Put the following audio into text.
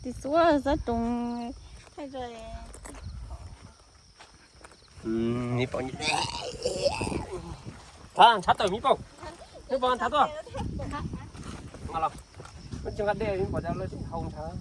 Tis xuab xab roos thaij rau. Ntshav tawm me poj, me poj ntshav tuaj. Los, wb tsis nqa dej, me poj cov lawv tsis haus ntshav.